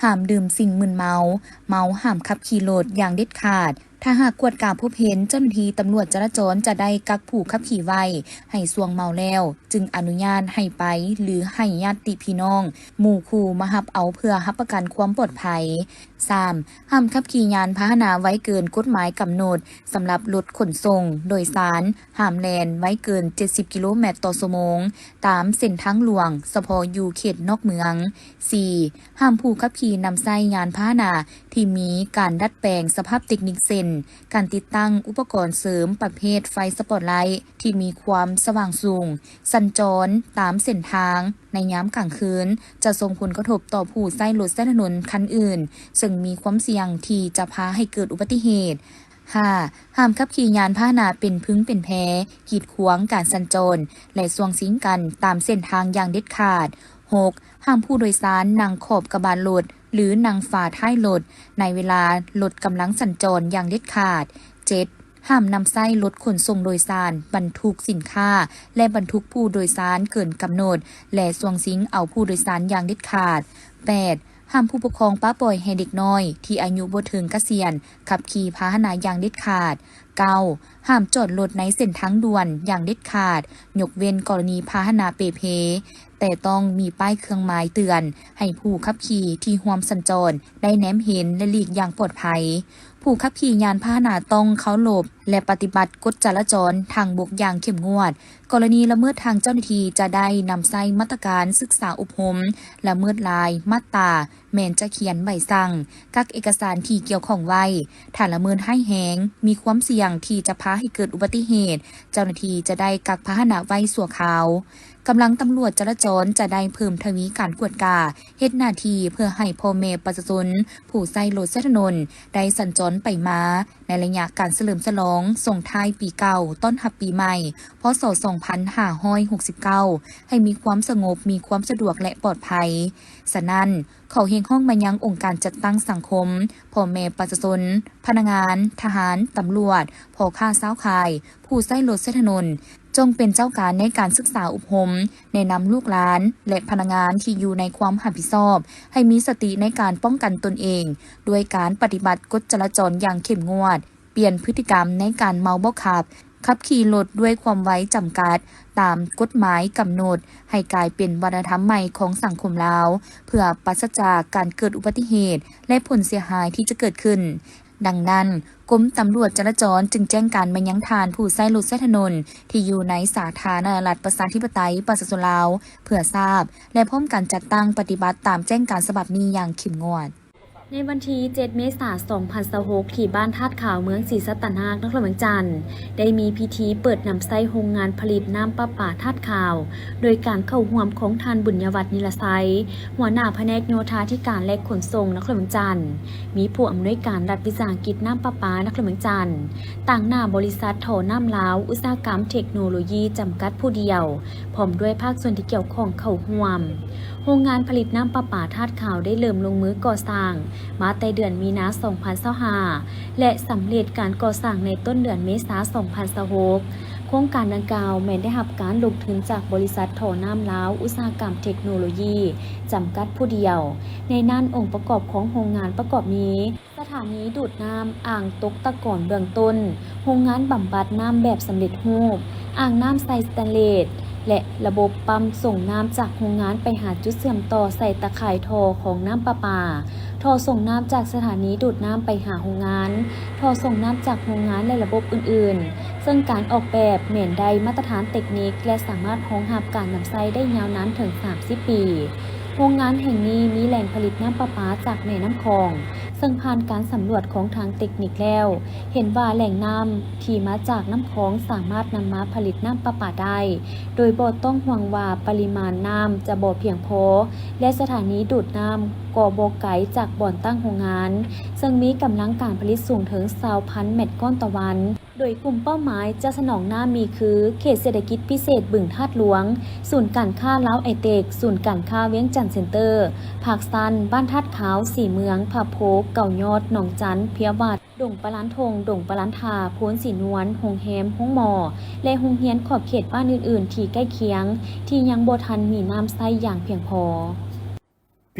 ຫ້າມດື່ມສິ່ງມຶນເມົາ, ເມົາຫ້າມຂັບຂີ່ລົດຢ່າງເດັດຂາດ. ຖ້າຫາກກວດກາພົບເຫັນ, ເຈົ້າໜ້າທີ່ຕຳຫຼວດຈະລາຈອນຈະໄດ້ກັກຜູ້ຂັບຂີ່ໄວ້ໃຫ້ຊ່ວງເມົາແລ້ວ ຈຶ່ງອະນຸຍາດໃຫ້ໄປ ຫຼື ໃຫ້ຍາດຕິພີ່ນ້ອງ, ໝູ່ຄູ່ມາຮັບເອົາເພື່ອຮັບປະກັນຄວາມປອດໄພ. ສາມ, ຫ້າມຂັບຂີ່ຍານພາຫະນະໄວເກີນກົດໝາຍກຳນົດ. ສຳລັບລົດຂົນສົ່ງໂດຍສານ, ຫ້າມແລ່ນໄວເກີນເຈັດສິບກິໂລແມັດຕໍ່ຊົ່ວໂມງ ຕາມເສັ້ນທາງຫຼວງ, ສະເພາະຢູ່ເຂດນອກເມືອງ. ສີ່, ຫ້າມຜູ້ຂັບຂີ່ນຳໃຊ້ຍານພາຫະນະທີ່ມີການດັດແປງສະພາບເຕັກນິກ ເຊັ່ນ ການຕິດຕັ້ງອຸປະກອນເສີມປະເພດໄຟສະປອດໄລທີ່ມີຄວາມສະຫວ່າງສູງ, ສັນຈອນຕາມເສັ້ນທາງໃນຍາມກາງຄືນ ຈະສົ່ງຜົນກະທົບຕໍ່ຜູ້ໃຊ້ລົດໃຊ້ຖະໜົນຄັນອື່ນ, ເຊິ່ງມີຄວາມສ່ຽງທີ່ຈະພາໃຫ້ເກີດອຸບັດຕິເຫດ. ຫ້າ, ຫ້າມຂັບຂີ່ຍານພາຫະນະເປັນພຶງເປັນແພ, ກີດຂວາງການສັນຈອນ ແລະ ຊ່ວງຊິງກັນຕາມເສັ້ນທາງຢ່າງເດັດຂາດ. ຫົກ, ຫ້າມຜູ້ໂດຍສານນັ່ງຂອບກະບະລົດ ຫຼື ນັ່ງຝາທ້າຍລົດ ໃນເວລາລົດກຳລັງສັນຈອນຢ່າງເດັດຂາດ. ເຈັດ, ຫ້າມນຳໃຊ້ລົດຂົນສົ່ງໂດຍສານບັນທຸກສິນຄ້າ ແລະ ບັນທຸກຜູ້ໂດຍສານເກີນກຳນົດ ແລະ ຊ່ວງຊິງເອົາຜູ້ໂດຍສານຢ່າງເດັດຂາດ. ແປດ, ຫ້າມຜູ້ປົກຄອງປະປ່ອຍໃຫ້ເດັກນ້ອຍທີ່ອາຍຸບໍ່ເຖິງກະສຽນຂັບຂີ່ພາຫະນະຢ່າງເດັດຂາດ. ເກົ້າ, ຫ້າມຈອດລົດໃນເສັ້ນທາງດ່ວນຢ່າງເດັດຂາດ, ຍົກເວັ້ນກໍລະນີພາຫະນະເປ່ເພ, ແຕ່ຕ້ອງມີປ້າຍເຄື່ອງໝາຍເຕືອນໃຫ້ຜູ້ຂັບຂີ່ທີ່ຮ່ວມສັນຈອນໄດ້ແນມເຫັນ ແລະ ຫຼີກຢ່າງປອດໄພ. ຜູ້ຂັບຂີ່ຍານພາຫະນະຕ້ອງເຄົາລົບ ແລະ ປະຕິບັດກົດຈະລາຈອນທາງບົກຢ່າງເຂັ້ມງວດ. ກໍລະນີລະເມີດ, ທາງເຈົ້າໜ້າທີ່ຈະໄດ້ນຳໃຊ້ມາດຕະການສຶກສາອົບຮົມລະເມີດລາຍມາດຕາ, ແມ່ນຈະຂຽນໃບສັ່ງ, ກັກເອກະສານທີ່ກ່ຽວຂ້ອງໄວ້. ຖ້າລະເມີດຮ້າຍແຮງ, ມີຄວາມສ່ຽງທີ່ຈະພາໃຫ້ເກີດອຸບັດຕິເຫດ, ເຈົ້າໜ້າທີ່ຈະໄດ້ກັກພາຫະນະໄວ້ຊົ່ວຄາວ. ກຳລັງຕຳຫຼວດຈະລາຈອນຈະໄດ້ເພີ່ມທະວີການກວດກາ, ເຮັດໜ້າທີ່ເພື່ອໃຫ້ພໍ່ແມ່ປະຊາຊົນຜູ້ໃຊ້ລົດໃຊ້ຖະໜົນໄດ້ສັນຈອນໄປມາ ໃນໄລຍະການສະເຫຼີມສະຫຼອງສົ່ງທ້າຍປີເກົ່າ ຕ້ອນຮັບປີໃໝ່ ພ.ສ. ສອງພັນຫ້າຮ້ອຍຫົກສິບເກົ້າ ໃຫ້ມີຄວາມສະຫງົບ, ມີຄວາມສະດວກ ແລະ ປອດໄພ. ສະນັ້ນ, ຂໍຮຽກຮ້ອງມາຍັງອົງການຈັດຕັ້ງສັງຄົມ, ພໍ່ແມ່ປະຊາຊົນ, ພະນັກງານ, ທະຫານ, ຕຳຫຼວດ, ພໍ່ຄ້າຊາວຂາຍ, ຜູ້ໃຊ້ລົດໃຊ້ຖະໜົນ, ຈົ່ງເປັນເຈົ້າການໃນການສຶກສາອົບຮົມ, ແນະນຳລູກຫຼານ ແລະ ພະນັກງານທີ່ຢູ່ໃນຄວາມຮັບຜິດຊອບ ໃຫ້ມີສະຕິໃນການປ້ອງກັນຕົນເອງ ດ້ວຍການປະຕິບັດກົດຈະລາຈອນຢ່າງເຂັ້ມງວດ, ປ່ຽນພຶດຕິກຳໃນການເມົາບໍ່ຂັບ, ຂັບຂີ່ລົດດ້ວຍຄວາມໄວຈຳກັດຕາມກົດໝາຍກຳນົດ ໃຫ້ກາຍເປັນວັດທະນະທຳໃໝ່ຂອງສັງຄົມລາວ ເພື່ອປາສະຈາກການເກີດອຸບັດຕິເຫດ ແລະ ຜົນເສຍຫາຍທີ່ຈະເກີດຂຶ້ນ. ດັ່ງນັ້ນ, ກົມຕຳຫຼວດຈະລາຈອນຈຶ່ງແຈ້ງການມາຍັງທ່ານຜູ້ໃຊ້ລົດໃຊ້ຖະໜົນທີ່ຢູ່ໃນສາທາລະນະລັດປະຊາທິປະໄຕປະຊາຊົນລາວ ເພື່ອຊາບ ແລະ ພ້ອມກັນຈັດຕັ້ງປະຕິບັດຕາມແຈ້ງການສະບັບນີ້ຢ່າງເຂັ້ມງວດ. ໃນວັນທີເຈັດ ເມສາ ສອງພັນຊາວຫົກ ທີ່ບ້ານທາດຂາວ ເມືອງສີສັດຕະນາກ ນະຄອນຫຼວງວຽງຈັນ ໄດ້ມີພິທີເປີດນຳໃຊ້ໂຮງງານຜະລິດນ້ຳປະປາທາດຂາວ ໂດຍການເຂົ້າຮ່ວມຂອງທ່ານ ບຸນຍະວັດ ນິລະໄຊ ຫົວໜ້າພະແນກໂຍທາທິການ ແລະ ຂົນສົ່ງ ນະຄອນຫຼວງວຽງຈັນ, ມີຜູ້ອຳນວຍການລັດວິສາຫະກິດນ້ຳປະປານະຄອນຫຼວງວຽງຈັນ, ຕາງໜ້າບໍລິສັດທໍ່ນ້ຳລາວ ອຸດສາຫະກຳເທັກໂນໂລຢີ ຈຳກັດຜູ້ດຽວ, ພ້ອມດ້ວຍພາກສ່ວນທີ່ກ່ຽວຂ້ອງເຂົ້າຮ່ວມ. ໂຮງງານຜະລິດນ້ຳປະປາທາດຂາວໄດ້ເລີ່ມລົງມືກໍ່ສ້າງມາແຕ່ເດືອນມີນາ ສອງພັນຊາວຫ້າ ແລະ ສຳເລັດການກໍ່ສ້າງໃນຕົ້ນເດືອນເມສາ ສອງພັນຊາວຫົກ. ໂຄງການດັ່ງກ່າວແມ່ນໄດ້ຮັບການລົງທຶນຈາກບໍລິສັດທໍ່ນ້ຳລາວ ອຸດສາຫະກຳເທັກໂນໂລຢີ ຈຳກັດຜູ້ດຽວ. ໃນນັ້ນ, ອົງປະກອບຂອງໂຮງງານປະກອບມີ ສະຖານີດູດນ້ຳ, ອ່າງຕົກຕະກອນເບື້ອງຕົ້ນ, ໂຮງງານບຳບັດນ້ຳແບບສຳເລັດຮູບ, ອ່າງນ້ຳໃສ່ສະແຕນເລດ ແລະ ລະບົບປ້ຳສົ່ງນ້ຳຈາກໂຮງງານໄປຫາຈຸດເຊື່ອມຕໍ່ໃສ່ຕາຂ່າຍທໍ່ຂອງນ້ຳປະປາ, ທໍ່ສົ່ງນ້ຳຈາກສະຖານີດູດນ້ຳໄປຫາໂຮງງານ, ທໍ່ສົ່ງນ້ຳຈາກໂຮງງານ ແລະ ລະບົບອື່ນໆ, ເຊິ່ງການອອກແບບແມ່ນໄດ້ມາດຕະຖານເຕັກນິກ ແລະ ສາມາດຮອງຮັບການນຳໃຊ້ໄດ້ຍາວນານເຖິງສາມສິບປີ. ໂຮງງານແຫ່ງນີ້ມີແຫຼ່ງຜະລິດນ້ຳປະປາຈາກແມ່ນ້ຳຂອງ, ເຊິ່ງຜ່ານການສຳຫຼວດຂອງທາງເຕັກນິກແລ້ວ, ເຫັນວ່າແຫຼ່ງນ້ຳທີ່ມາຈາກນ້ຳຂອງສາມາດນຳມາຜະລິດນ້ຳປະປາໄດ້, ໂດຍບໍ່ຕ້ອງຫ່ວງວ່າປະລິມານນ້ຳຈະບໍ່ພຽງພໍ, ແລະ ສະຖານີດູດນ້ຳກໍບໍ່ໄກຈາກບ່ອນຕັ້ງໂຮງງານ, ເຊິ່ງມີກຳລັງການຜະລິດສູງເຖິງຊາວພັນແມັດກ້ອນຕໍ່ວັນ. ໂດຍກຸ່ມເປົ້າໝາຍຈະສະໜອງນ້ຳມີຄື ເຂດເສດຖະກິດພິເສດບຶງທາດຫຼວງ, ສູນການຄ້າລາວໄອເຕັກ, ສູນການຄ້າວຽງຈັນເຊັນເຕີ, ພາກຊັນ, ບ້ານທາດຂາວ, ສີເມືອງ, ພະໂພ, ເກົາຍອດ, ໜອງຈັນ, ເພຍວາດ, ດົງປະລານທົ່ງ, ດົງປະລານທາ, ໂພນສີນວນ, ໂຮງແຮມ, ໂຮງໝໍ ແລະ ໂຮງຮຽນຂອບເຂດບ້ານອື່ນໆທີ່ໃກ້ຄຽງ ທີ່ຍັງບໍ່ທັນມີນ້ຳໃຊ້ຢ່າງພຽງພໍ.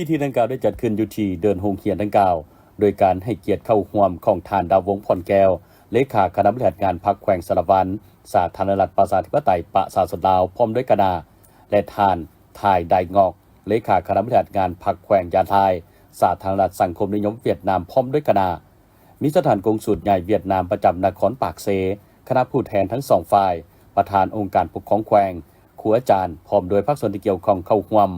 ພິທີດັ່ງກ່າວໄດ້ຈັດຂຶ້ນຢູ່ທີ່ເດີ່ນໂຮງຮຽນດັ່ງກ່າວ ໂດຍການໃຫ້ກຽດເຂົ້າຮ່ວມຂອງທ່ານ ດາວວົງ ພອນແກ້ວ ເລຂາຄະນະບໍລິຫານງານພັກແຂວງສາລະວັນ ສາທາລະນະລັດປະຊາທິປະໄຕປະຊາຊົນລາວ ພ້ອມດ້ວຍຄະນະ ແລະ ທ່ານ ຖ່າຍ ໄດງອກ ເລຂາຄະນະບໍລິຫານງານພັກແຂວງຢາລາຍ ສາທາລະນະລັດສັງຄົມນິຍົມຫວຽດນາມ ພ້ອມດ້ວຍຄະນະ. ມີສະຖານກົງສູນໃຫຍ່ຫວຽດນາມປະຈຳນະຄອນປາກເຊ, ຄະນະຜູ້ແທນທັງສອງຝ່າຍ, ປະທານອົງການປົກຄອງແຂວງ, ຄູອາຈານ ພ້ອມດ້ວຍພາກສ່ວນທີ່ກ່ຽວຂ້ອງເຂົ້າຮ່ວມ.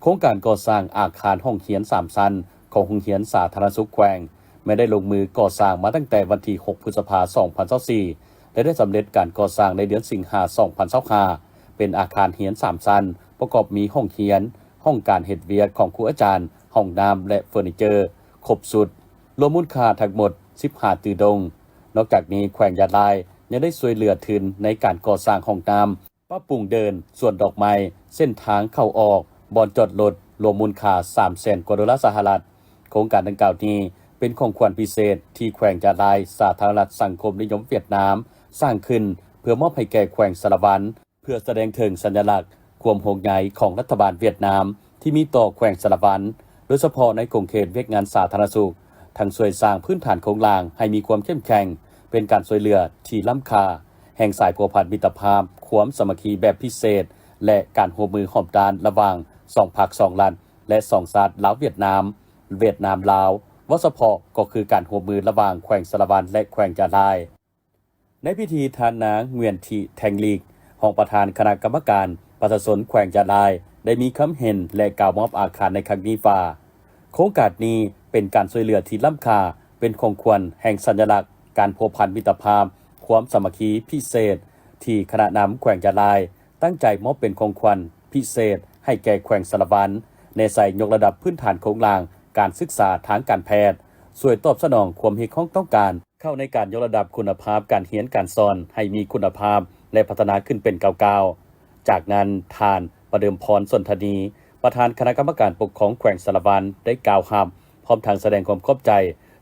ໂຄງການກໍ່ສ້າງອາຄານຫ້ອງຮຽນສາມຊັ້ນຂອງໂຮງຮຽນສາທາລະນະສຸກແຂວງ ແມ່ນໄດ້ລົງມືກໍ່ສ້າງມາຕັ້ງແຕ່ວັນທີຫົກ ພຶດສະພາ ສອງພັນຊາວສີ່ ແລະ ໄດ້ສຳເລັດການກໍ່ສ້າງໃນເດືອນສິງຫາ ສອງພັນຊາວຫ້າ ເປັນອາຄານຮຽນສາມຊັ້ນ ປະກອບມີຫ້ອງຮຽນ, ຫ້ອງການເຮັດວຽກຂອງຄູອາຈານ, ຫ້ອງນ້ຳ ແລະ ເຟີນີເຈີ ຄົບຊຸດ. ລວມມູນຄ່າທັງໝົດສິບຫ້າຕື້ດົງ. ນອກຈາກນີ້ ແຂວງຢາລາຍຍັງໄດ້ຊ່ວຍເຫຼືອທຶນໃນການກໍ່ສ້າງຫ້ອງນ້ຳ, ປັບປຸງເດີ່ນ, ສວນດອກໄມ້, ເສັ້ນທາງເຂົ້າອອກ, ບ່ອນຈອດລົດ, ລວມມູນຄ່າສາມແສນກວ່າໂດລາສະຫະລັດ. ໂຄງການດັ່ງກ່າວນີ້ເປັນຂອງຂວັນພິເສດທີ່ແຂວງຢາລາຍ ສາທາລະນະລັດສັງຄົມນິຍົມຫວຽດນາມ ສ້າງຂຶ້ນເພື່ອມອບໃຫ້ແກ່ແຂວງສາລະວັນ ເພື່ອສະແດງເຖິງສັນຍະລັກຄວາມຫ່ວງໃຍຂອງລັດຖະບານຫວຽດນາມທີ່ມີຕໍ່ແຂວງສາລະວັນ, ໂດຍສະເພາະໃນຂົງເຂດວຽກງານສາທາລະນະສຸກ, ທັງຊ່ວຍສ້າງພື້ນຖານໂຄງລ່າງໃຫ້ມີຄວາມເຂັ້ມແຂງ, ເປັນການຊ່ວຍເຫຼືອທີ່ລ້ຳຄ່າແຫ່ງສາຍພົວພັນມິດຕະພາບ, ຄວາມສາມັກຄີແບບພິເສດ ແລະ ການຮ່ວມມືຮອບດ້ານລະຫວ່າງສອງພັກສອງລັດ ແລະ ສອງຊາດ ລາວ-ຫວຽດນາມ, ຫວຽດນາມ-ລາວ, ເວົ້າສະເພາະກໍຄືການຮ່ວມມືລະຫວ່າງແຂວງສາລະວັນ ແລະ ແຂວງຢາລາຍ. ໃນພິທີ ທ່ານນາງ ງວຽນທິ ແທງລີກ ຮອງປະທານຄະນະກຳມະການປະຊາຊົນແຂວງຢາລາຍ ໄດ້ມີຄຳເຫັນ ແລະ ກ່າວມອບອາຄານໃນຄັ້ງນີ້ວ່າ, ໂຄງການນີ້ເປັນການຊ່ວຍເຫຼືອທີ່ລ້ຳຄ່າ, ເປັນຂອງຂວັນແຫ່ງສັນຍະລັກການພົວພັນມິດຕະພາບ, ຄວາມສາມັກຄີພິເສດ ທີ່ຄະນະນຳແຂວງຢາລາຍ ຕັ້ງໃຈມອບເປັນຂອງຂວັນພິເສດໃຫ້ແກ່ແຂວງສາລະວັນ, ແນໃສ່ຍົກລະດັບພື້ນຖານໂຄງລ່າງການສຶກສາທາງການແພດ, ຊ່ວຍຕອບສະໜອງຄວາມຮຽກຮ້ອງຕ້ອງການເຂົ້າໃນການຍົກລະດັບຄຸນນະພາບການຮຽນການສອນໃຫ້ມີຄຸນນະພາບ ແລະ ພັດທະນາຂຶ້ນເປັນກ້າວໆ. ຈາກນັ້ນ ທ່ານ ປະເດີມພອນ ສົນທະນີ ປະທານຄະນະກຳມະການປົກຄອງແຂວງສາລະວັນ ໄດ້ກ່າວຮັບ ພ້ອມທັງສະແດງຄວາມຂອບໃຈ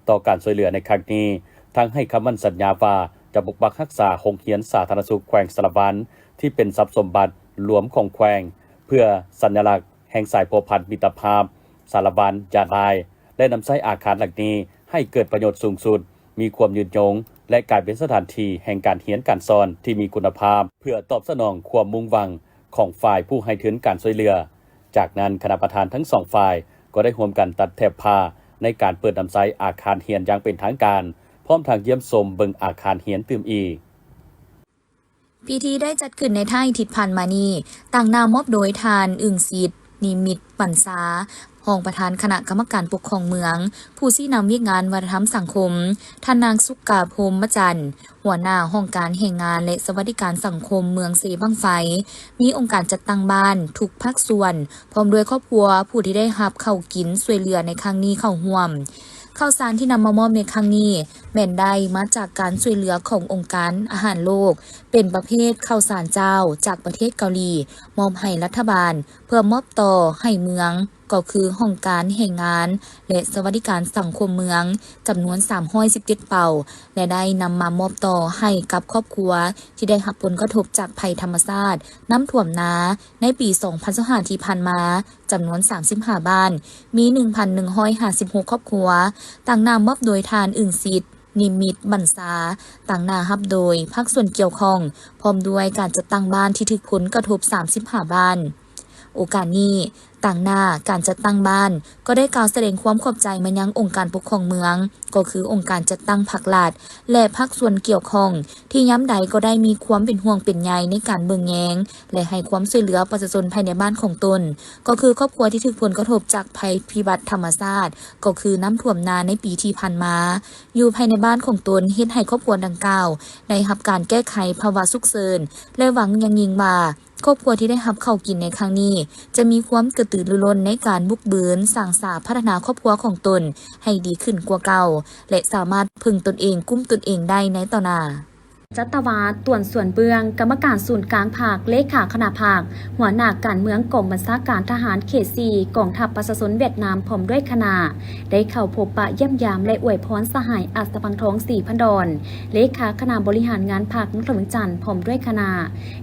ຕໍ່ການຊ່ວຍເຫຼືອໃນຄັ້ງນີ້, ທັງໃຫ້ຄຳໝັ້ນສັນຍາວ່າຈະປົກປັກຮັກສາໂຮງຮຽນສາທາລະນະສຸກແຂວງສາລະວັນ ທີ່ເປັນຊັບສົມບັດລວມຂອງແຂວງ, ເພື່ອສັນຍະລັກແຫ່ງສາຍພົວພັນມິດຕະພາບສາລະວັນ-ຢາລາຍ ແລະ ນຳໃຊ້ອາຄານຫຼັງນີ້ໃຫ້ເກີດປະໂຫຍດສູງສຸດ, ມີຄວາມຍືນຍົງ ແລະ ກາຍເປັນສະຖານທີ່ແຫ່ງການຮຽນການສອນທີ່ມີຄຸນນະພາບ ເພື່ອຕອບສະໜອງຄວາມມຸ່ງຫວັງຂອງຝ່າຍຜູ້ໃຫ້ທຶນການຊ່ວຍເຫຼືອ. ຈາກນັ້ນ ຄະນະປະທານທັງສອງຝ່າຍກໍໄດ້ຮ່ວມກັນຕັດແຖບຜ້າໃນການເປີດນຳໃຊ້ອາຄານຮຽນຢ່າງເປັນທາງການ, ພ້ອມທັງຢ້ຽມຊົມເບິ່ງອາຄານຮຽນຕື່ມອີກ. ພິທີໄດ້ຈັດຂຶ້ນໃນທ້າຍທິດຜ່ານມານີ້, ຕາງໜ້າມອບໂດຍທ່ານ ອຶ່ງສິດ ນິມິດບັນຊາ ຮອງປະທານຄະນະກຳມະການປົກຄອງເມືອງ, ຜູ້ຊີ້ນຳວຽກງານວັດທະນະທຳສັງຄົມ, ທ່ານນາງ ສຸກກາ ພົມມະຈັນ ຫົວໜ້າຫ້ອງການແຮງງານ ແລະ ສະຫວັດດີການສັງຄົມເມືອງເຊບັ້ງໄຟ, ມີອົງການຈັດຕັ້ງບ້ານ, ທຸກພາກສ່ວນ, ພ້ອມດ້ວຍຄອບຄົວຜູ້ທີ່ໄດ້ຮັບເຂົ້າກິນຊ່ວຍເຫຼືອໃນຄັ້ງນີ້ເຂົ້າຮ່ວມ. ເຂົ້າສານທີ່ນຳມາມອບໃນຄັ້ງນີ້ ແມ່ນໄດ້ມາຈາກການຊ່ວຍເຫຼືອຂອງອົງການອາຫານໂລກ, ເປັນປະເພດເຂົ້າສານເຈົ້າຈາກປະເທດເກົາຫຼີ ມອບໃຫ້ລັດຖະບານ ເພື່ອມອບຕໍ່ໃຫ້ເມືອງ ກໍຄືຫ້ອງການແຮງງານ ແລະ ສະຫວັດດີການສັງຄົມເມືອງ ຈຳນວນສາມຮ້ອຍສິບເຈັດເປົາ ແລະ ໄດ້ນຳມາມອບຕໍ່ໃຫ້ກັບຄອບຄົວທີ່ໄດ້ຮັບຜົນກະທົບຈາກໄພທຳມະຊາດນ້ຳຖ້ວມນາ ໃນປີສອງພັນຊາວຫ້າທີ່ຜ່ານມາ ຈຳນວນສາມສິບຫ້າບ້ານ, ມີໜຶ່ງພັນໜຶ່ງຮ້ອຍຫ້າສິບຫົກຄອບຄົວ, ຕາງໜ້າມອບໂດຍທ່ານ ອຶ່ງສິດ ນິມິດບັນຊາ, ຕາງໜ້າຮັບໂດຍພາກສ່ວນກ່ຽວຂ້ອງ ພ້ອມດ້ວຍການຈັດຕັ້ງບ້ານທີ່ຖືກຜົນກະທົບສາມສິບຫ້າບ້ານ. ໂອກາດນີ້, ຕາງໜ້າການຈັດຕັ້ງບ້ານ ກໍໄດ້ກ່າວສະແດງຄວາມຂອບໃຈມາຍັງອົງການປົກຄອງເມືອງ, ກໍຄືອົງການຈັດຕັ້ງພາກລັດ ແລະ ພາກສ່ວນກ່ຽວຂ້ອງ ທີ່ຍາມໃດກໍໄດ້ມີຄວາມເປັນຫ່ວງເປັນໃຍໃນການເບິ່ງແຍງ ແລະ ໃຫ້ຄວາມຊ່ວຍເຫຼືອປະຊາຊົນພາຍໃນບ້ານຂອງຕົນ, ກໍຄືຄອບຄົວທີ່ຖືກຜົນກະທົບຈາກໄພພິບັດທຳມະຊາດ, ກໍຄືນ້ຳຖ້ວມນາໃນປີທີ່ຜ່ານມາ. ຢູ່ພາຍໃນບ້ານຂອງຕົນເຮັດໃຫ້ຄອບຄົວດັ່ງກ່າວໄດ້ຮັບການແກ້ໄຂພາວະສຸກເສີນ ແລະ ຫວັງຢ່າງຍິ່ງວ່າ ຄອບຄົວທີ່ໄດ້ຮັບເຂົ້າກິນໃນຄັ້ງນີ້ ຈະມີຄວາມກະຕືລືລົ້ນໃນການບຸກບືນສ້າງສາພັດທະນາຄອບຄົວຂອງຕົນໃຫ້ດີຂຶ້ນກວ່າເກົ່າ ແລະ ສາມາດເພິ່ງຕົນເອງ, ກຸ້ມຕົນເອງໄດ້ໃນຕໍ່ໜ້າ. ຈັດຕະວາ ຕວນສວນເບື້ອງ, ກຳມະການສູນກາງພັກ, ເລຂາຄະນະພັກ, ຫົວໜ້າການເມືອງກອງບັນຊາການທະຫານເຂດສີ່ ກອງທັບປະຊາຊົນຫວຽດນາມ ພ້ອມດ້ວຍຄະນະ ໄດ້ເຂົ້າພົບປະຢ້ຽມຢາມ ແລະ ອວຍພອນສະຫາຍ ອັດສະພັງທອງ ສີພັນດອນ ເລຂາຄະນະບໍລິຫານງານພັກນະຄອນຫຼວງວຽງຈັນ ພ້ອມດ້ວຍຄະນະ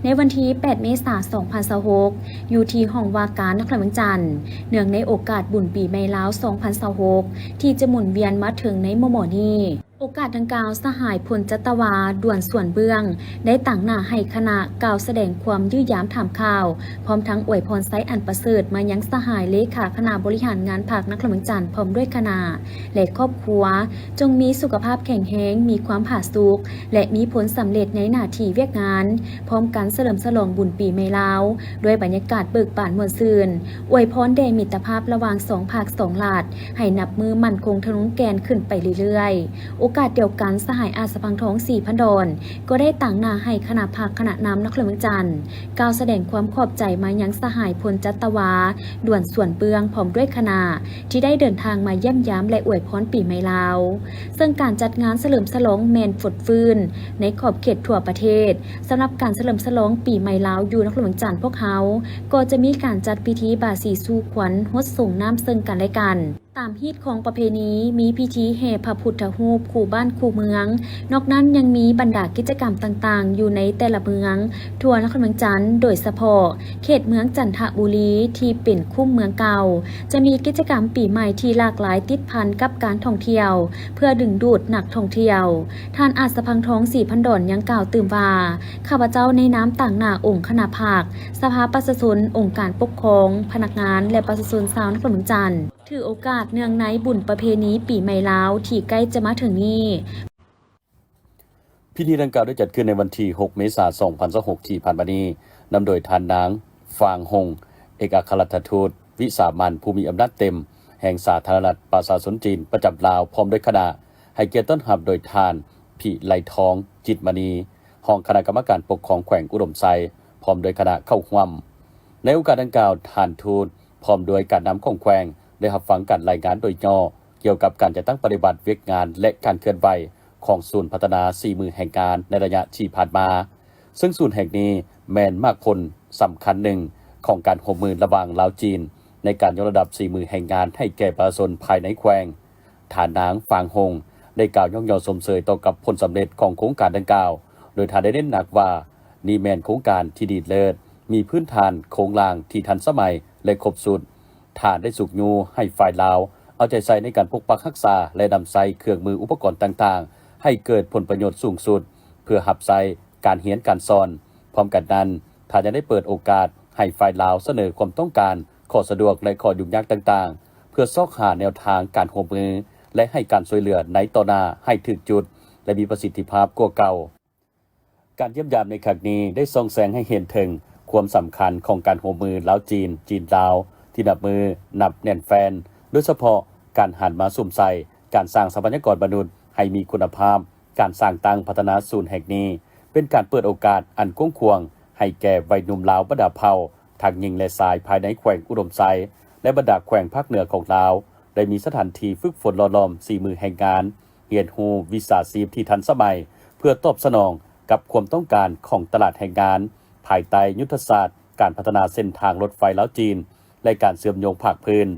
ໃນວັນທີແປດ ເມສາ ສອງພັນຊາວຫົກ ຢູ່ທີ່ຫ້ອງວ່າການນະຄອນຫຼວງວຽງຈັນ ເນື່ອງໃນໂອກາດບຸນປີໃໝ່ລາວ ສອງພັນຊາວຫົກ ທີ່ຈະໝູນວຽນມາເຖິງໃນມໍ່ໆນີ້. ໂອກາດດັ່ງກ່າວ ສະຫາຍ ພົນຈັດຕະວາ ດວນສວນເບື້ອງ ໄດ້ຕາງໜ້າໃຫ້ຄະນະກ່າວສະແດງຄວາມຢ້ຽມຢາມຖາມຂ່າວ, ພ້ອມທັງອວຍພອນໄຊອັນປະເສີດມາຍັງສະຫາຍເລຂາຄະນະບໍລິຫານງານພັກນະຄອນຫຼວງວຽງຈັນ ພ້ອມດ້ວຍຄະນະ ແລະ ຄອບຄົວ, ຈົ່ງມີສຸຂະພາບແຂງແຮງ, ມີຄວາມຜາສຸກ ແລະ ມີຜົນສຳເລັດໃນໜ້າທີ່ວຽກງານ, ພ້ອມກັນສະເຫຼີມສະຫຼອງບຸນປີໃໝ່ລາວ ດ້ວຍບັນຍາກາດເບີກບານມ່ວນຊື່ນ, ອວຍພອນແດ່ມິດຕະພາບລະຫວ່າງສອງພັກສອງລັດ ໃຫ້ນັບມື້ໝັ້ນຄົງທະນົງແກ່ນຂຶ້ນໄປເລື້ອຍໆ. ໂອກາດດຽວກັນ, ສະຫາຍ ອາດສະພັງທອງ ສີພັນດອນ ກໍໄດ້ຕາງໜ້າໃຫ້ຄະນະພັກຄະນະນຳນະຄອນຫຼວງວຽງຈັນ ກ່າວສະແດງຄວາມຂອບໃຈມາຍັງສະຫາຍ ພົນຈັດຕະວາ ດວນສວນເບື້ອງ ພ້ອມດ້ວຍຄະນະ ທີ່ໄດ້ເດີນທາງມາຢ້ຽມຢາມ ແລະ ອວຍພອນປີໃໝ່ລາວ. ເຊິ່ງການຈັດງານສະເຫຼີມສະຫຼອງແມ່ນຟົດຟື້ນໃນຂອບເຂດທົ່ວປະເທດ. ສຳລັບການສະເຫຼີມສະຫຼອງປີໃໝ່ລາວຢູ່ນະຄອນຫຼວງວຽງຈັນພວກເຮົາ ກໍຈະມີການຈັດພິທີບາສີສູ່ຂວັນ ຫົດສົງນ້ຳເຊິ່ງກັນແລະກັນ. ຕາມຮີດຄອງປະເພນີ ມີພິທີແຫ່ພະພຸດທະຮູບຄູ່ບ້ານຄູ່ເມືອງ. ນອກນັ້ນຍັງມີບັນດາກິດຈະກຳຕ່າງໆ ຢູ່ໃນແຕ່ລະເມືອງທົ່ວນະຄອນວຽງຈັນ, ໂດຍສະເພາະເຂດເມືອງຈັນທະບູລີທີ່ເປັນຄຸ້ມເມືອງເກົ່າ ຈະມີກິດຈະກຳປີໃໝ່ທີ່ຫຼາກຫຼາຍຕິດພັນກັບການທ່ອງທ່ຽວ ເພື່ອດຶງດູດນັກທ່ອງທ່ຽວ. ທ່ານ ອາດສະພັງທອງ ສີພັນດອນ ຍັງກ່າວຕື່ມວ່າ, ຂ້າພະເຈົ້າໃນນາມຕາງໜ້າອົງຄະນະພັກ, ສະພາປະຊາຊົນ, ອົງການປົກຄອງ, ພະນັກງານ ແລະ ປະຊາຊົນຊາວນະຄອນຫຼວງວຽງຈັນ ຖືໂອກາດເນື່ອງໃນບຸນປະເພນີປີໃໝ່ລາວທີ່ໃກ້ຈະມາເຖິງນີ້. ພິທີດັ່ງກ່າວໄດ້ຈັດຂຶ້ນໃນວັນທີຫົກ ເມສາ ສອງພັນຊາວຫົກ ທີ່ຜ່ານມານີ້, ນຳໂດຍທ່ານນາງ ຟາງ ຫົງ ເອກອັກຄະລັດຖະທູດວິສາມັນຜູ້ມີອຳນາດເຕັມແຫ່ງສາທາລະນະລັດປະຊາຊົນຈີນປະຈຳລາວ ພ້ອມດ້ວຍຄະນະ, ໃຫ້ກຽດຕ້ອນຮັບໂດຍທ່ານ ພິໄລທອງ ຈິດມະນີ ຮອງຄະນະກຳມະການປົກຄອງແຂວງອຸດົມໄຊ ພ້ອມດ້ວຍຄະນະເຂົ້າຮ່ວມ. ໃນໂອກາດດັ່ງກ່າວ, ທ່ານທູດ ພ້ອມດ້ວຍການນຳຂອງແຂວງ ໄດ້ຮັບຟັງການລາຍງານໂດຍຫຍໍ້ກ່ຽວກັບການຈັດຕັ້ງປະຕິບັດວຽກງານ ແລະ ການເຄື່ອນໄຫວຂອງສູນພັດທະນາສີມືແຮງງານໃນໄລຍະທີ່ຜ່ານມາ, ເຊິ່ງສູນແຫ່ງນີ້ແມ່ນໝາກຜົນສຳຄັນໜຶ່ງຂອງການຮ່ວມມືລະຫວ່າງລາວ-ຈີນ ໃນການຍົກລະດັບສີມືແຮງງານໃຫ້ແກ່ປະຊາຊົນພາຍໃນແຂວງ. ທ່ານນາງ ຟາງ ຫົງ ໄດ້ກ່າວຍ້ອງຍໍຊົມເຊີຍຕໍ່ກັບຜົນສຳເລັດຂອງໂຄງການດັ່ງກ່າວ, ໂດຍທ່ານໄດ້ເນັ້ນໜັກວ່າ ນີ້ແມ່ນໂຄງການທີ່ດີເລີດ, ມີພື້ນຖານໂຄງລ່າງທີ່ທັນສະໄໝ ແລະ ຄົບຊຸດ. ທ່ານໄດ້ຊຸກຍູ້ໃຫ້ຝ່າຍລາວເອົາໃຈໃສ່ໃນການປົກປັກຮັກສາ ແລະ ນຳໃຊ້ເຄື່ອງມືອຸປະກອນຕ່າງໆ ໃຫ້ເກີດຜົນປະໂຫຍດສູງສຸດ ເພື່ອຮັບໃຊ້ການຮຽນການສອນ. ພ້ອມກັນນັ້ນ, ທ່ານຍັງໄດ້ເປີດໂອກາດໃຫ້ຝ່າຍລາວສະເໜີຄວາມຕ້ອງການ, ຂໍ້ສະດວກ ແລະ ຂໍ້ຫຍຸ້ງຍາກຕ່າງໆ ເພື່ອຊອກຫາແນວທາງການຮ່ວມມື ແລະ ໃຫ້ການຊ່ວຍເຫຼືອໃນຕໍ່ໜ້າໃຫ້ຖືກຈຸດ ແລະ ມີປະສິດທິພາບກວ່າເກົ່າ. ການຢ້ຽມຢາມໃນຄັ້ງນີ້ໄດ້ສ່ອງແສງໃຫ້ເຫັນເຖິງຄວາມສຳຄັນຂອງການຮ່ວມມືລາວ-ຈີນ, ຈີນ-ລາວ ທີ່ນັບມື້ນັບແໜ້ນແຟ້ນ, ໂດຍສະເພາະການຫັນມາສຸມໃສ່ການສ້າງຊັບພະຍາກອນມະນຸດໃຫ້ມີຄຸນນະພາບ. ການສ້າງຕັ້ງພັດທະນາສູນແຫ່ງນີ້ ເປັນການເປີດໂອກາດອັນກວ້າງຂວາງໃຫ້ແກ່ໄວໜຸ່ມລາວບັນດາເຜົ່າ ທັງຍິງ ແລະ ຊາຍ ພາຍໃນແຂວງອຸດົມໄຊ ແລະ ບັນດາແຂວງພາກເໜືອຂອງລາວ ໄດ້ມີສະຖານທີ່ຝຶກຝົນຫຼໍ່ຫຼອມສີມືແຮງງານ, ຮຽນຮູ້ວິຊາຊີບທີ່ທັນສະໄໝ ເພື່ອຕອບສະໜອງກັບຄວາມຕ້ອງການຂອງຕະຫຼາດແຮງງານ ພາຍໃຕ້ຍຸດທະສາດການພັດທະນາເສັ້ນທາງລົດໄຟລາວ-ຈີນ ແລະ ການເຊື່ອມໂຍງພາກພື້ນ.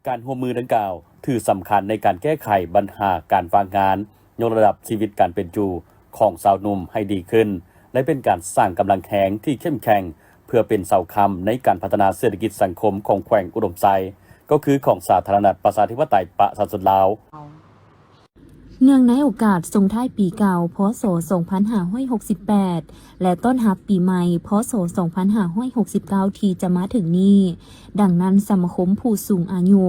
ການຮ່ວມມືດັ່ງກ່າວຖືສຳຄັນໃນການແກ້ໄຂບັນຫາການວ່າງງານ, ຍົກລະດັບຊີວິດການເປັນຢູ່ຂອງຊາວໜຸ່ມໃຫ້ດີຂຶ້ນ ແລະ ເປັນການສ້າງກຳລັງແຮງທີ່ເຂັ້ມແຂງ ເພື່ອເປັນເສົາຄ້ຳໃນການພັດທະນາເສດຖະກິດສັງຄົມຂອງແຂວງອຸດົມໄຊ, ກໍຄືຂອງສາທາລະນະລັດປະຊາທິປະໄຕປະຊາຊົນລາວ. ເນື່ອງໃນໂອກາດສົ່ງທ້າຍປີເກົ່າ ພ.ສ. ສອງພັນຫ້າຮ້ອຍຫົກສິບແປດ ແລະ ຕ້ອນຮັບປີໃໝ່ ພ.ສ. ສອງພັນຫ້າຮ້ອຍຫົກສິບເກົ້າ ທີ່ຈະມາເຖິງນີ້, ດັ່ງນັ້ນ ສະມາຄົມຜູ້ສູງອາຍຸ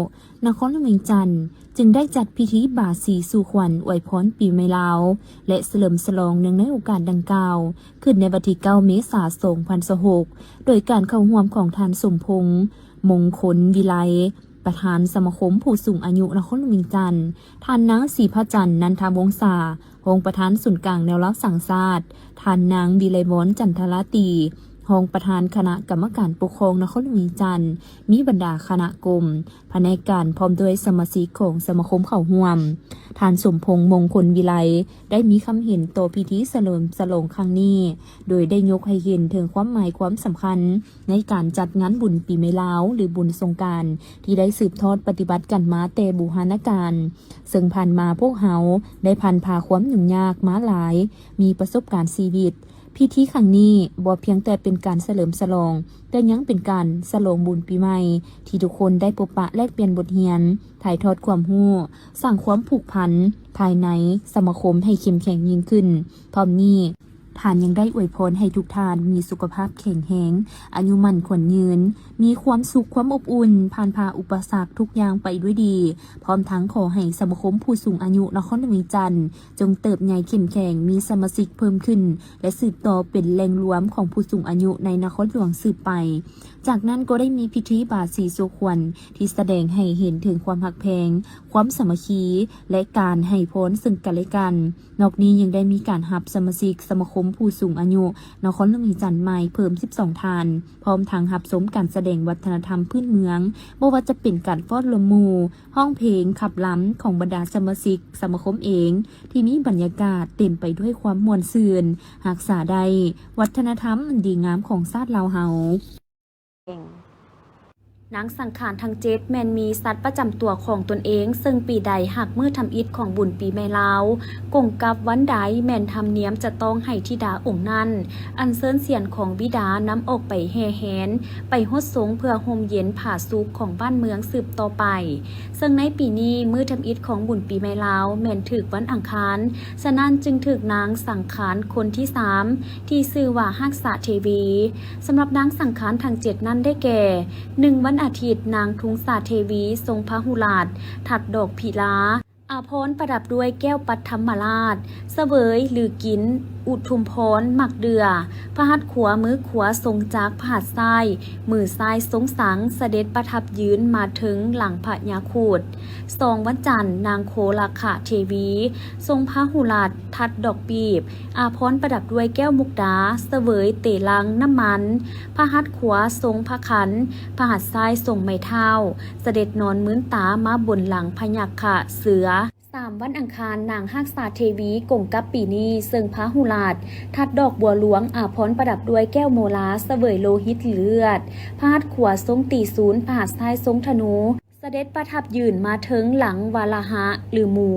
ນະຄອນຫຼວງວຽງຈັນ ຈຶ່ງໄດ້ຈັດພິທີບາສີສູ່ຂວັນອວຍພອນປີໃໝ່ລາວ ແລະ ສະເຫຼີມສະຫຼອງເນື່ອງໃນໂອກາດດັ່ງກ່າວ ຂຶ້ນໃນວັນທີເກົ້າ ເມສາ ສອງພັນຊາວຫົກ ໂດຍການເຂົ້າຮ່ວມຂອງທ່ານ ສົມພົງ ມົງຄົນວິໄລ ປະທານສະມາຄົມຜູ້ສູງອາຍຸນະຄອນຫຼວງວຽງຈັນ, ທ່ານນາງ ສີພະຈັນ ນັນທະວົງສາ ຮອງປະທານສູນກາງແນວລາວສ້າງຊາດ, ທ່ານນາງ ວິໄລວອນ ຈັນທະລາຕີ ຮອງປະທານຄະນະກຳມະການປົກຄອງນະຄອນຫຼວງວຽງຈັນ, ມີບັນດາຄະນະກົມ, ພະແນກການ ພ້ອມດ້ວຍສະມາຊິກຂອງສະມາຄົມເຂົ້າຮ່ວມ. ທ່ານ ສົມພົງ ມົງຄົນວິໄລ ໄດ້ມີຄຳເຫັນຕໍ່ພິທີສະເຫຼີມສະຫຼອງຄັ້ງນີ້, ໂດຍໄດ້ຍົກໃຫ້ເຫັນເຖິງຄວາມໝາຍຄວາມສຳຄັນໃນການຈັດງານບຸນປີໃໝ່ລາວ ຫຼື ບຸນສົງການ ທີ່ໄດ້ສືບທອດປະຕິບັດກັນມາແຕ່ບູຮານະການ, ເຊິ່ງຜ່ານມາພວກເຮົາໄດ້ຜ່ານຜ່າຄວາມຫຍຸ້ງຍາກມາຫຼາຍ, ມີປະສົບການຊີວິດ. ພິທີຄັ້ງນີ້ບໍ່ພຽງແຕ່ເປັນການສະເຫຼີມສະຫຼອງ, ແຕ່ຍັງເປັນການສະຫຼອງບຸນປີໃໝ່ ທີ່ທຸກຄົນໄດ້ພົບປະແລກປ່ຽນບົດຮຽນ, ຖ່າຍທອດຄວາມຮູ້, ສ້າງຄວາມຜູກພັນພາຍໃນສະມາຄົມໃຫ້ເຂັ້ມແຂງຍິ່ງຂຶ້ນ. ພ້ອມນີ້, ທ່ານຍັງໄດ້ອວຍພອນໃຫ້ທຸກທ່ານມີສຸຂະພາບແຂງແຮງ, ອາຍຸໝັ້ນຂວັນຍືນ, ມີຄວາມສຸກຄວາມອົບອຸ່ນ, ຜ່ານຜ່າອຸປະສັກທຸກຢ່າງໄປດ້ວຍດີ, ພ້ອມທັງຂໍໃຫ້ສະມາຄົມຜູ້ສູງອາຍຸນະຄອນຫຼວງວຽງຈັນ ຈົ່ງເຕີບໃຫຍ່ເຂັ້ມແຂງ, ມີສະມາຊິກເພີ່ມຂຶ້ນ ແລະ ສືບຕໍ່ເປັນແຫຼ່ງລວມຂອງຜູ້ສູງອາຍຸໃນນະຄອນຫຼວງສືບໄປ. ຈາກນັ້ນກໍໄດ້ມີພິທີບາສີໂສຄວັນ ທີ່ສະແດງໃຫ້ເຫັນເຖິງຄວາມຮັກແພງ, ຄວາມສາມັກຄີ ແລະ ການໃຫ້ພອນເຊິ່ງກັນແລະກັນ. ນອກນີ້ຍັງໄດ້ມີການຮັບສະມາຊິກສະມາຄົມຜູ້ສູງອາຍຸນະຄອນຫຼວງວຽງຈັນໃໝ່ເພີ່ມສິບສອງທ່ານ, ພ້ອມທັງຮັບຊົມການສະແດງວັດທະນະທຳພື້ນເມືອງ, ບໍ່ວ່າຈະເປັນການຟ້ອນລຳໝູ່, ຮ້ອງເພງຂັບລຳຂອງບັນດາສະມາຊິກສະມາຄົມເອງ, ທີ່ມີບັນຍາກາດເຕັມໄປດ້ວຍຄວາມມ່ວນຊື່ນ, ຮັກສາໄດ້ວັດທະນະທຳອັນດີງາມຂອງຊາດລາວເຮົາ. ນາງສັງຂານທັງເຈັດແມ່ນມີສັດປະຈຳຕົວຂອງຕົນເອງ, ເຊິ່ງປີໃດຫາກມື້ທຳອິດຂອງບຸນປີໃໝ່ລາວ ກົງກັບວັນໃດ ແມ່ນທຳນຽມຈະຕ້ອງໃຫ້ທິດາອົງນັ້ນ ອັນເຊີນສຽນຂອງບິດານຳອອກໄປແຫ່ແຫນ ໄປຫົດສົງເພື່ອຮົ່ມເຢັນຜາສຸກຂອງບ້ານເມືອງສືບຕໍ່ໄປ. ເຊິ່ງໃນປີນີ້ ມື້ທຳອິດຂອງບຸນປີໃໝ່ລາວແມ່ນຖືກວັນອັງຄານ, ສະນັ້ນຈຶ່ງຖືກນາງສັງຂານຄົນທີສາມ ທີ່ຊື່ວ່າຮັກສາເທວີ. ສຳລັບນາງສັງຂານທັງເຈັດນັ້ນໄດ້ແກ່ ໜຶ່ງ ວັນອາທິດ ນາງທຸງສາເທວີ ຊົງພະຫູລາດ ທັດດອກພິລາ ອາພອນປະດັບດ້ວຍແກ້ວປັດທຳມະລາດ ສະເຫວີຍ ຫຼື ກິນ ອຸທຸມພອນ ໝາກເດື່ອ ພະຫັດຂວາ ມືຂວາຊົງຈັກ ພະຫັດຊ້າຍ ມືຊ້າຍຊົງສັງ ສະເດັດປະທັບຢືນມາເທິງຫຼັງພະຍາຄຸດ. ສອງ ວັນຈັນ ນາງໂຄລາຄະເທວີ ຊົງພະຫູລາດ ທັດດອກປີບ ອາພອນປະດັບດ້ວຍແກ້ວມຸກດາ ສະເຫວີຍເຕລັງນ້ຳມັນ ພະຫັດຂວາຊົງພະຂັນ ພະຫັດຊ້າຍຊົງໄມ້ເທົ້າ ສະເດັດນອນມືນຕາມາບົນຫຼັງພະຍັກຂະເສືອ. ສາມ ວັນອັງຄານ ນາງຮັກສາເທວີ ກົງກັບປີນີ້ ເຊິ່ງພະຫູລາດ ທັດດອກບົວຫຼວງ ອາພອນປະດັບດ້ວຍແກ້ວໂມລາ ສະເຫວີຍໂລຫິດ ຫຼື ເລືອດ ພະຫັດຂວາຊົງຕີສູນ ພະຫັດຊ້າຍຊົງທະນູ ສະເດັດປະທັບຢືນມາເທິງຫຼັງວາລະຫະ ຫຼື ໝູ.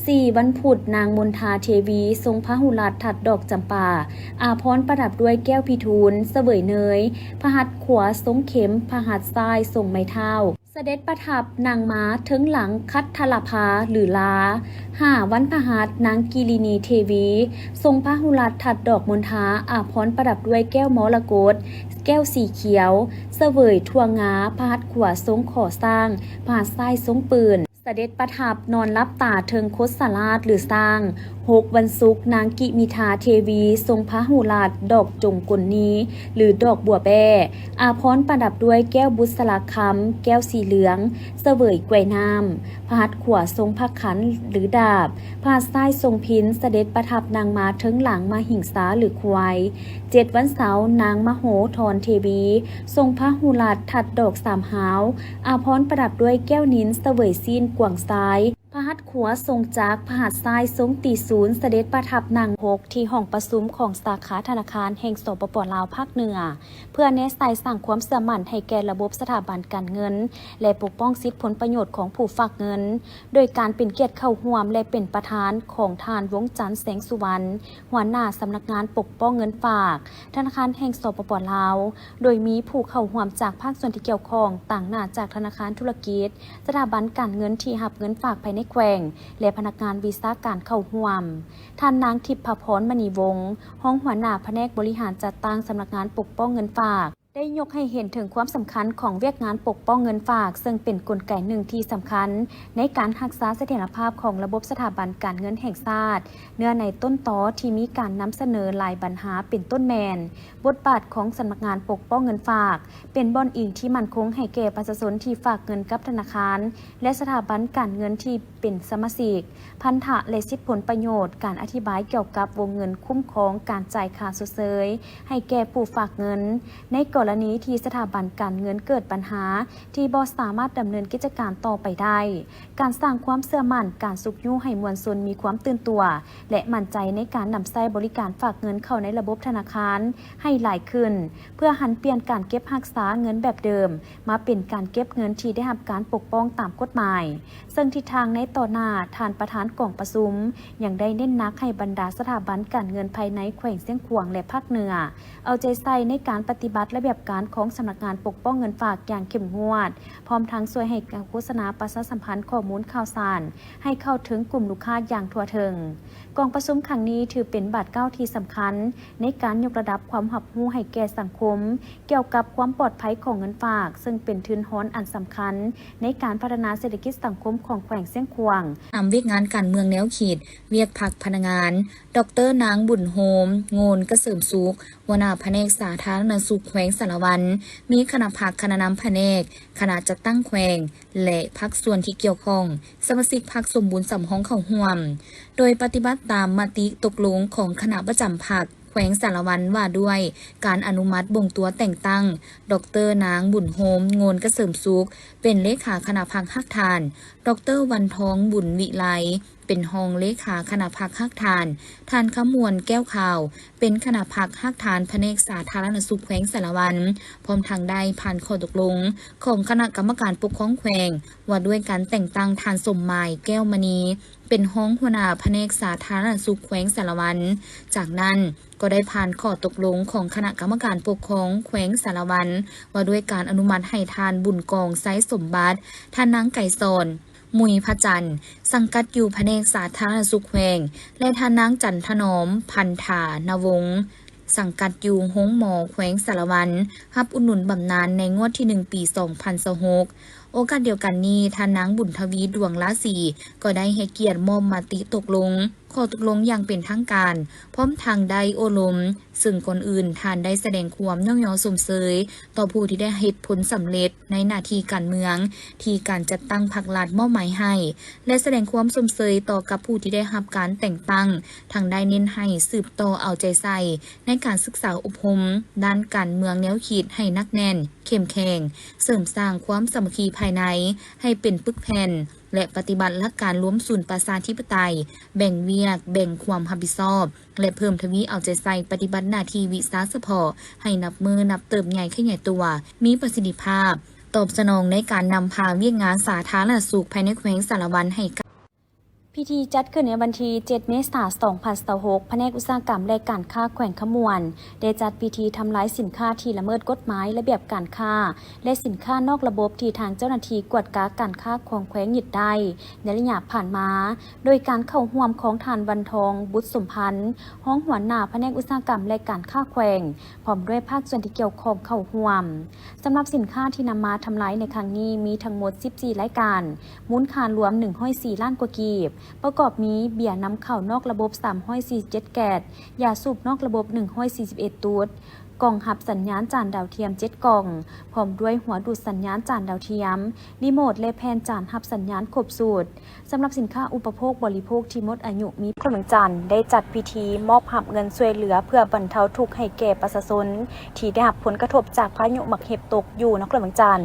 ສີ່ ວັນພຸດ ນາງມົນທາເທວີ ຊົງພະຫູລາດ ທັດດອກຈຳປາ ອາພອນປະດັບດ້ວຍແກ້ວພິທູນ ສະເຫວີຍເນີຍ ພະຫັດຂວາຊົງເຂັມ ພະຫັດຊ້າຍຊົງໄມ້ເທົ້າ ສະເດັດປະທັບນັ່ງມາເທິງຫຼັງຄັດທະລະພາ ຫຼື ລາ. ຫ້າ ວັນພະຫັດ ນາງກິລິນີເທວີ ຊົງພະຫູລາດ ທັດດອກມົນທາ ອາພອນປະດັບດ້ວຍແກ້ວມໍລະກົດ ແກ້ວສີຂຽວ ສະເຫວີຍຖົ່ວງາ ພະຫັດຂວາຊົງຂໍຊ້າງ ພະຫັດຊ້າຍຊົງປືນ ສະເດັດປະທັບນອນຫຼັບຕາເທິງຄົດສະລາດ ຫຼື ຊ້າງ. ຫົກ ວັນສຸກ ນາງກິມິທາເທວີ ຊົງພະຫູລາດ ດອກຈົງກົນນີ ຫຼື ດອກບົວແບ້ ອາພອນປະດັບດ້ວຍແກ້ວບຸດສະລະຄຳ ແກ້ວສີເຫຼືອງ ສະເຫວີຍກ້ວຍນ້ຳ ພະຫັດຂວາຊົງພະຂັນ ຫຼື ດາບ ພະຫັດຊ້າຍຊົງພິນ ສະເດັດປະທັບນັ່ງມາເທິງຫຼັງມະຫິງສາ ຫຼື ຄວາຍ. ເຈັດ ວັນເສົາ ນາງມະໂຫທອນເທວີ ຊົງພະຫູລາດ ທັດດອກສາມຫາວ ອາພອນປະດັບດ້ວຍແກ້ວນິນ ສະເຫວີຍຊີ້ນກວາງຊາຍ ພະຫັດຂວາຊົງຈັກ ພະຫັດຊ້າຍຊົງຕີສູນ ສະເດັດປະທັບນັ່ງ. ຫົກ ທີ່ຫ້ອງປະຊຸມຂອງສາຂາທະນາຄານແຫ່ງ ສປປ ລາວ ພາກເໜືອ ເພື່ອແນໃສ່ສ້າງຄວາມເຊື່ອໝັ້ນໃຫ້ແກ່ລະບົບສະຖາບັນການເງິນ ແລະ ປົກປ້ອງສິດຜົນປະໂຫຍດຂອງຜູ້ຝາກເງິນ ໂດຍການເປັນກຽດເຂົ້າຮ່ວມ ແລະ ເປັນປະທານຂອງທ່ານ ວົງຈັນ ແສງສຸວັນ ຫົວໜ້າສຳນັກງານປົກປ້ອງເງິນຝາກ ທະນາຄານແຫ່ງ ສປປ ລາວ, ໂດຍມີຜູ້ເຂົ້າຮ່ວມຈາກພາກສ່ວນທີ່ກ່ຽວຂ້ອງ, ຕາງໜ້າຈາກທະນາຄານທຸລະກິດ, ສະຖາບັນການເງິນທີ່ຮັບເງິນຝາກພາຍໃນແຂວງ ແລະ ພະນັກງານວິຊາການເຂົ້າຮ່ວມ. ທ່ານນາງ ທິບພະພອນ ມະນີວົງ ຮອງຫົວໜ້າພະແນກບໍລິຫານຈັດຕັ້ງສຳນັກງານປົກປ້ອງເງິນຝາກ, ໄດ້ຍົກໃຫ້ເຫັນເຖິງຄວາມສຳຄັນຂອງວຽກງານປົກປ້ອງເງິນຝາກ, ເຊິ່ງເປັນກົນໄກໜຶ່ງທີ່ສຳຄັນໃນການຮັກສາສະຖຽນລະພາບຂອງລະບົບສະຖາບັນການເງິນແຫ່ງຊາດ, ເນື້ອໃນຕົ້ນຕໍທີ່ມີການນຳສະເໜີຫຼາຍບັນຫາ ເປັນຕົ້ນແມ່ນ ບົດບາດຂອງສຳນັກງານປົກປ້ອງເງິນຝາກ ເປັນບ່ອນອີງທີ່ໝັ້ນຄົງໃຫ້ແກ່ປະຊາຊົນທີ່ຝາກເງິນກັບທະນາຄານ ແລະ ສະຖາບັນການເງິນທີ່ເປັນສະມາຊິກ, ພັນທະ ແລະ ສິດຜົນປະໂຫຍດ, ການອະທິບາຍກ່ຽວກັບວົງເງິນຄຸ້ມຄອງການຈ່າຍຄ່າຊົດເຊີຍໃຫ້ແກ່ຜູ້ຝາກເງິນ ໃນກໍລະນີທີ່ສະຖາບັນການເງິນເກີດບັນຫາທີ່ບໍ່ສາມາດດຳເນີນກິດຈະການຕໍ່ໄປໄດ້, ການສ້າງຄວາມເຊື່ອໝັ້ນ, ການຊຸກຍູ້ໃຫ້ມວນຊົນມີຄວາມຕື່ນຕົວ ແລະ ໝັ້ນໃຈໃນການນຳໃຊ້ບໍລິການຝາກເງິນເຂົ້າໃນລະບົບທະນາຄານໃຫ້ຫຼາຍຂຶ້ນ, ເພື່ອຫັນປ່ຽນການເກັບຮັກສາເງິນແບບເດີມ ມາເປັນການເກັບເງິນທີ່ໄດ້ຮັບການປົກປ້ອງຕາມກົດໝາຍ. ເຊິ່ງທິດທາງໃນຕໍ່ໜ້າ, ທ່ານປະທານກອງປະຊຸມຍັງໄດ້ເນັ້ນໜັກໃຫ້ບັນດາສະຖາບັນການເງິນພາຍໃນແຂວງຊຽງຂວາງ ແລະ ພາກເໜືອ ເອົາໃຈໃສ່ໃນການປະຕິບັດລະບຽບການຂອງສຳນັກງານປົກປ້ອງເງິນຝາກຢ່າງເຂັ້ມງວດ, ພ້ອມທັງຊ່ວຍໃຫ້ການໂຄສະນາປະຊາສຳພັນຂໍ້ມູນຂ່າວສານໃຫ້ເຂົ້າເຖິງກຸ່ມລູກຄ້າຢ່າງທົ່ວເຖິງ. ກອງປະຊຸມຄັ້ງນີ້ຖືເປັນບາດກ້າວທີ່ສຳຄັນໃນການຍົກລະດັບຄວາມຮັບຮູ້ໃຫ້ແກ່ສັງຄົມ ກ່ຽວກັບຄວາມປອດໄພຂອງເງິນຝາກ, ເຊິ່ງເປັນທຶນຮອນອັນສຳຄັນໃນການພັດທະນາເສດຖະກິດສັງຄົມຂອງແຂວງຊຽງຂວາງ. ນຳວຽກງານການເມືອງແນວຄິດ, ວຽກພັກພະນັກງານ, ດອກເຕີ ນາງ ບຸນໂຮມ ໂງນກະເສີມສຸກ, ຫົວໜ້າພະແນກສາທາລະນະສຸກແຂວງສາລະວັນ, ມີຄະນະພັກ, ຄະນະນຳພະແນກ, ຄະນະຈັດຕັ້ງແຂວງ ແລະ ພາກສ່ວນທີ່ກ່ຽວຂ້ອງ, ສະມາຊິກພັກສົມບູນສຳຮອງເຂົ້າຮ່ວມ, ໂດຍປະຕິບັດຕາມມະຕິຕົກລົງຂອງຄະນະປະຈຳພັກ ແຂວງສາລະວັນວ່າດ້ວຍການອະນຸມັດບົ່ງຕົວແຕ່ງຕັ້ງ ດອກເຕີ ນາງ ບຸນໂຮມ ໂງນກະເສີມສຸກ ເປັນເລຂາຄະນະພັກຮາກຖານ, ດອກເຕີ ວັນທອງ ບຸນວິໄລ ເປັນຮອງເລຂາຄະນະພັກຮາກຖານ, ທ່ານ ຄຳມ່ວນ ແກ້ວຂາວ ເປັນຄະນະພັກຮາກຖານພະແນກສາທາລະນະສຸກແຂວງສາລະວັນ, ພ້ອມທັງໄດ້ຜ່ານຂໍ້ຕົກລົງຂອງຄະນະກຳມະການປົກຄອງແຂວງ ວ່າດ້ວຍການແຕ່ງຕັ້ງທ່ານ ສົມໝາຍ ແກ້ວມະນີ ເປັນຮອງຫົວໜ້າພະແນກສາທາລະນະສຸກແຂວງສາລະວັນ. ຈາກນັ້ນກໍໄດ້ຜ່ານຂໍ້ຕົກລົງຂອງຄະນະກຳມະການປົກຄອງແຂວງສາລະວັນ ວ່າດ້ວຍການອະນຸມັດໃຫ້ທ່ານ ບຸນກອງ ໄຊສົມບັດ, ທ່ານນາງ ໄກສອນ ມຸຍພະຈັນ ສັງກັດຢູ່ພະແນກສາທາລະນະສຸກແຂວງ ແລະ ທ່ານນາງ ຈັນຖະໜອມ ພັນທານະວົງ ສັງກັດຢູ່ໂຮງໝໍແຂວງສາລະວັນ ຮັບອຸດໜູນບຳນານໃນງວດທີໜຶ່ງ ປີສອງພັນຊາວຫົກ. ໂອກາດດຽວກັນນີ້, ທ່ານນາງ ບຸນທະວີ ດວງລາສີ ກໍໄດ້ໃຫ້ກຽດມອບມະຕິຕົກລົງ ຂໍ້ຕົກລົງຢ່າງເປັນທາງການ, ພ້ອມທັງໄດ້ໂອ້ລົມ, ເຊິ່ງກ່ອນອື່ນທ່ານໄດ້ສະແດງຄວາມຍ້ອງຍໍຊົມເຊີຍຕໍ່ຜູ້ທີ່ໄດ້ເຮັດຜົນສຳເລັດໃນໜ້າທີ່ການເມືອງ ທີ່ການຈັດຕັ້ງພັກລັດມອບໝາຍໃຫ້ ແລະ ສະແດງຄວາມຊົມເຊີຍຕໍ່ກັບຜູ້ທີ່ໄດ້ຮັບການແຕ່ງຕັ້ງ, ທັງໄດ້ເນັ້ນໃຫ້ສືບຕໍ່ເອົາໃຈໃສ່ໃນການສຶກສາອົບຮົມດ້ານການເມືອງແນວຄິດໃຫ້ໜັກແໜ້ນ, ເຂັ້ມແຂງ, ເສີມສ້າງຄວາມສາມັກຄີພາຍໃນໃຫ້ເປັນປຶກແຜ່ນ ແລະ ປະຕິບັດຫຼັກການລວມສູນປະຊາທິປະໄຕ, ແບ່ງວຽກ, ແບ່ງຄວາມຮັບຜິດຊອບ ແລະ ເພີ່ມທະວີເອົາໃຈໃສ່ປະຕິບັດໜ້າທີ່ວິຊາສະເພາະໃຫ້ນັບມື້ນັບເຕີບໃຫຍ່ຂະຫຍາຍຕົວ, ມີປະສິດທິພາບ, ຕອບສະໜອງໃນການນຳພາວຽກງານສາທາລະນະສຸກພາຍໃນແຂວງສາລະວັນໃຫ້ກ້າວ. ພິທີຈັດຂຶ້ນໃນວັນທີເຈັດ ເມສາ ສອງພັນຊາວຫົກ, ພະແນກອຸດສາຫະກຳ ແລະ ການຄ້າແຂວງຄຳມ່ວນ ໄດ້ຈັດພິທີທຳລາຍສິນຄ້າທີ່ລະເມີດກົດໝາຍລະບຽບການຄ້າ ແລະ ສິນຄ້ານອກລະບົບທີ່ທາງເຈົ້າໜ້າທີ່ກວດກາການຄ້າຂອງແຂວງຍຶດໄດ້ໃນໄລຍະຜ່ານມາ, ໂດຍການເຂົ້າຮ່ວມຂອງທ່ານ ວັນທອງ ບຸດສົມພັນ ຮອງຫົວໜ້າພະແນກອຸດສາຫະກຳ ແລະ ການຄ້າແຂວງ, ພ້ອມດ້ວຍພາກສ່ວນທີ່ກ່ຽວຂ້ອງເຂົ້າຮ່ວມ. ສຳລັບສິນຄ້າທີ່ນຳມາທຳລາຍໃນຄັ້ງນີ້ມີທັງໝົດສິບສີ່ລາຍການ, ມູນຄ່າລວມໜຶ່ງຮ້ອຍສີ່ລ້ານກວ່າກີບ, ປະກອບມີເບຍນຳເຂົ້ານອກລະບົບສາມຮ້ອຍສີ່ສິບເຈັດແກັດ, ຢາສູບນອກລະບົບໜຶ່ງຮ້ອຍສີ່ສິບເອັດຕຸດ, ກ່ອງຮັບສັນຍານຈານດາວທຽມເຈັດກ່ອງ, ພ້ອມດ້ວຍຫົວດູດສັນຍານຈານດາວທຽມ, ຣີໂມດ ແລະ ແຜ່ນຈານຮັບສັນຍານຄົບຊຸດ. ສຳລັບສິນຄ້າອຸປະໂພກບໍລິໂພກທີ່ໝົດອາຍຸມີ ແຂວງວຽງຈັນໄດ້ຈັດພິທີມອບຮັບເງິນຊ່ວຍເຫຼືອເພື່ອບັນເທົາທຸກໃຫ້ແກ່ປະຊາຊົນທີ່ໄດ້ຮັບຜົນກະທົບຈາກພາຍຸໝາກເຫັບຕົກຢູ່ນະຄອນຫຼວງວຽງຈັນ.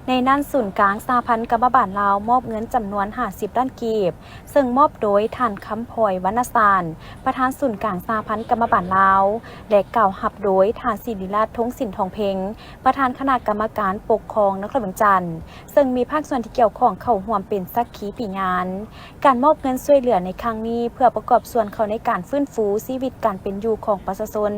ໃນນັ້ນ, ສູນກາງສະຫະພັນກຳມະບານລາວມອບເງິນຈຳນວນຫ້າສິບລ້ານກີບ, ເຊິ່ງມອບໂດຍທ່ານ ຄຳພອຍ ວັນນະສານ ປະທານສູນກາງສະຫະພັນກຳມະບານລາວ ແລະ ກ່າວຮັບໂດຍທ່ານ ສິລິລາດ ທົງສິນທອງເພັງ ປະທານຄະນະກຳມະການປົກຄອງນະຄອນຫຼວງວຽງຈັນ. ເຊິ່ງມີພາກສ່ວນທີ່ກ່ຽວຂ້ອງເຂົ້າຮ່ວມເປັນສັກຂີປີງານ. ການມອບເງິນຊ່ວຍເຫຼືອໃນຄັ້ງນີ້ ເພື່ອປະກອບສ່ວນເຂົ້າໃນການຟື້ນຟູຊີວິດການເປັນຢູ່ຂອງປະຊາຊົນ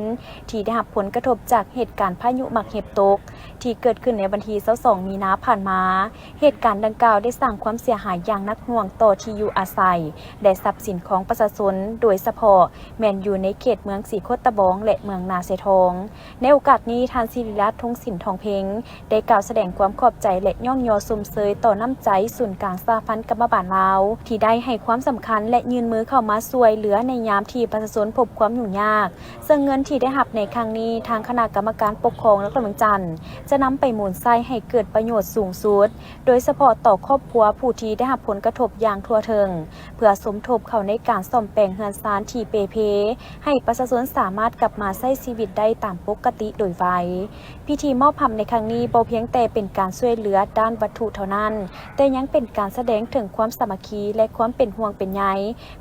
ທີ່ໄດ້ຮັບຜົນກະທົບຈາກເຫດການພາຍຸໝາກເຫັບຕົກ ທີ່ເກີດຂຶ້ນໃນວັນທີຊາວສອງ ມີນາຜ່ານມາ. ເຫດການດັ່ງກ່າວໄດ້ສ້າງຄວາມເສຍຫາຍຢ່າງໜັກໜ່ວງຕໍ່ທີ່ຢູ່ອາໄສ ແລະ ຊັບສິນຂອງປະຊາຊົນ, ໂດຍສະເພາະແມ່ນຢູ່ໃນເຂດເມືອງສີໂຄດຕະບອງ ແລະ ເມືອງນາຊາຍທອງ. ໃນໂອກາດນີ້, ທ່ານ ສິລິລັດ ທົງສິນທອງເພັງ ໄດ້ກ່າວສະແດງຄວາມຂອບໃຈ ແລະ ຍ້ອງຍໍຊົມເຊີຍຕໍ່ນ້ຳໃຈສູນກາງສະຫະພັນກຳມະບານລາວ ທີ່ໄດ້ໃຫ້ຄວາມສຳຄັນ ແລະ ຍື່ນມືເຂົ້າມາຊ່ວຍເຫຼືອໃນຍາມທີ່ປະຊາຊົນພົບຄວາມຫຍຸ້ງຍາກ. ເຊິ່ງເງິນທີ່ໄດ້ຮັບໃນຄັ້ງນີ້, ທາງຄະນະກຳມະການປົກຄອງນະຄອນຫຼວງວຽງຈັນ ຈະນຳໄປໝູນໃຊ້ໃຫ້ເກີດປະໂຫຍດສູງສຸດ, ໂດຍສະເພາະຕໍ່ຄອບຄົວຜູ້ທີ່ໄດ້ຮັບຜົນກະທົບຢ່າງທົ່ວເຖິງ, ເພື່ອສົມທົບເຂົ້າໃນການສ້ອມແປງເຮືອນຊານທີ່ເປ່ເພ, ໃຫ້ປະຊາຊົນສາມາດກັບມາໃຊ້ຊີວິດໄດ້ຕາມປົກກະຕິໂດຍໄວ. ພິທີມອບຮັບໃນຄັ້ງນີ້ບໍ່ພຽງແຕ່ເປັນການຊ່ວຍເຫຼືອດ້ານວັດຖຸເທົ່ານັ້ນ, ແຕ່ຍັງເປັນການສະແດງເຖິງຄວາມສາມັກຄີ ແລະ ຄວາມເປັນຫ່ວງເປັນໃຍ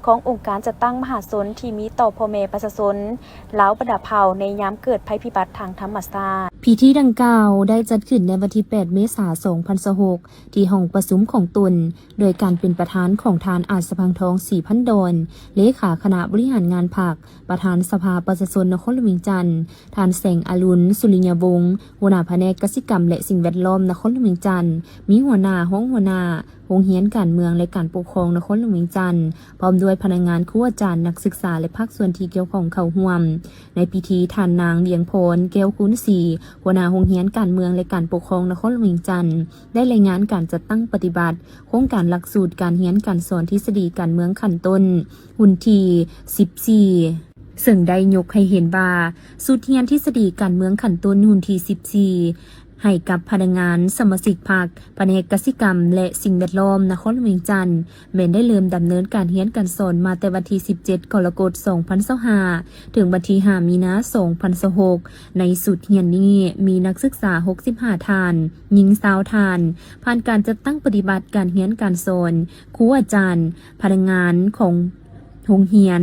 ຂອງອົງການຈັດຕັ້ງມະຫາຊົນທີ່ມີຕໍ່ພໍ່ແມ່ປະຊາຊົນລາວບັນດາເຜົ່າໃນຍາມເກີດໄພພິບັດທາງທຳມະຊາດ. ພິທີດັ່ງກ່າວໄດ້ຈັດຂຶ້ນໃນວັນທີແປດ ເມສາ ສອງພັນຊາວຫົກ ທີ່ຫ້ອງປະຊຸມຂອງຕົນ, ໂດຍການເປັນປະທານຂອງທ່ານ ອາດສະພັງທອງ ສີພັນດອນ ເລຂາຄະນະບໍລິຫານງານພັກ, ປະທານສະພາປະຊາຊົນນະຄອນຫຼວງວຽງຈັນ, ທ່ານ ແສງອະລຸນ ສຸລິຍະວົງ ຫົວໜ້າພະແນກກະສິກຳ ແລະ ສິ່ງແວດລ້ອມນະຄອນຫຼວງວຽງຈັນ, ມີຫົວໜ້າ, ຮອງຫົວໜ້າໂຮງຮຽນການເມືອງ ແລະ ການປົກຄອງນະຄອນຫຼວງວຽງຈັນ, ພ້ອມດ້ວຍພະນັກງານ, ຄູອາຈານ, ນັກສຶກສາ ແລະ ພາກສ່ວນທີ່ກ່ຽວຂ້ອງເຂົ້າຮ່ວມ. ໃນພິທີ, ທ່ານນາງ ວຽງພອນ ແກ້ວຄູນສີ ຫົວໜ້າໂຮງຮຽນການເມືອງ ແລະ ການປົກຄອງນະຄອນຫຼວງວຽງຈັນ ໄດ້ລາຍງານການຈັດຕັ້ງປະຕິບັດໂຄງການຫຼັກສູດການຮຽນການສອນທິດສະດີການເມືອງຂັ້ນຕົ້ນ ຮຸ່ນທີສິບສີ່ ເຊິ່ງໄດ້ຍົກໃຫ້ເຫັນວ່າ ສູດຮຽນທິດສະດີການເມືອງຂັ້ນຕົ້ນ ຮຸ່ນທີສິບສີ່ ໃຫ້ກັບພະນັກງານ, ສະມາຊິກພັກ, ພະແນກກະສິກຳ ແລະ ສິ່ງແວດລ້ອມນະຄອນຫຼວງວຽງຈັນ ແມ່ນໄດ້ເລີ່ມດຳເນີນການຮຽນການສອນມາແຕ່ວັນທີສິບເຈັດ ກໍລະກົດ ສອງພັນຊາວຫ້າ ເຖິງວັນທີຫ້າ ມີນາ ສອງພັນຊາວຫົກ. ໃນສູດຮຽນນີ້ມີນັກສຶກສາ ຫົກສິບຫ້າ ທ່ານ, ຍິງ ຊາວ ທ່ານ, ຜ່ານການຈັດຕັ້ງປະຕິບັດການຮຽນການສອນ, ຄູອາຈານ, ພະນັກງານຂອງໂຮງຮຽນ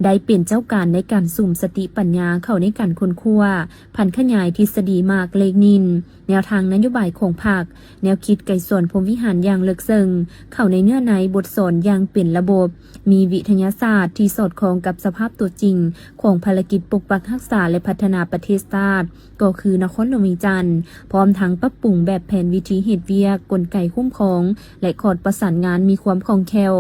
ໄດ້ເປັນເຈົ້າການໃນການສຸມສະຕິປັນຍາເຂົ້າໃນການຄົ້ນຄວ້າ, ຜັນຂະຫຍາຍທິດສະດີມາກເລກນິນ, ແນວທາງນະໂຍບາຍຂອງພັກ, ແນວຄິດໄກສອນພົມວິຫານຢ່າງເລິກເຊິ່ງເຂົ້າໃນເນື້ອໃນບົດສອນຢ່າງເປັນລະບົບ, ມີວິທະຍາສາດທີ່ສອດຄ່ອງກັບສະພາບຕົວຈິງຂອງພາລະກິດປົກປັກຮັກສາ ແລະ ພັດທະນາປະເທດຊາດ ກໍຄືນະຄອນຫຼວງວຽງຈັນ, ພ້ອມທັງປັບປຸງແບບແຜນວິທີເຮັດວຽກ, ກົນໄກຄຸ້ມຄອງ ແລະ ຂອດປະສານງານມີຄວາມຄ່ອງແຄ້ວ,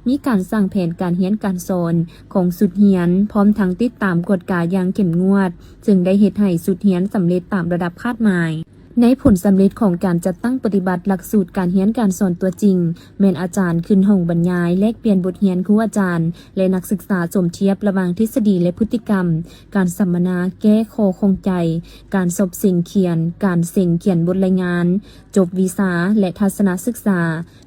ມີການສ້າງແຜນການຮຽນການສອນຂອງຊຸດຮຽນ, ພ້ອມທັງຕິດຕາມກວດກາຢ່າງເຂັ້ມງວດ, ເຊິ່ງໄດ້ເຮັດໃຫ້ຊຸດຮຽນສຳເລັດຕາມລະດັບຄາດໝາຍ. ໃນຜົນສຳເລັດຂອງການຈັດຕັ້ງປະຕິບັດຫຼັກສູດການຮຽນການສອນຕົວຈິງ, ແມ່ນອາຈານຂຶ້ນຫ້ອງບັນຍາຍ, ແລກປ່ຽນບົດຮຽນຄູອາຈານ ແລະ ນັກສຶກສາສົມທຽບລະຫວ່າງທິດສະດີ ແລະ ພຶດຕິກຳ, ການສຳມະນາແກ້ຂໍ້ຂ້ອງໃຈ, ການສອບເສັງຂຽນ, ການເສັງຂຽນບົດລາຍງານຈົບວິຊາ ແລະ ທັດສະນະສຶກສາ.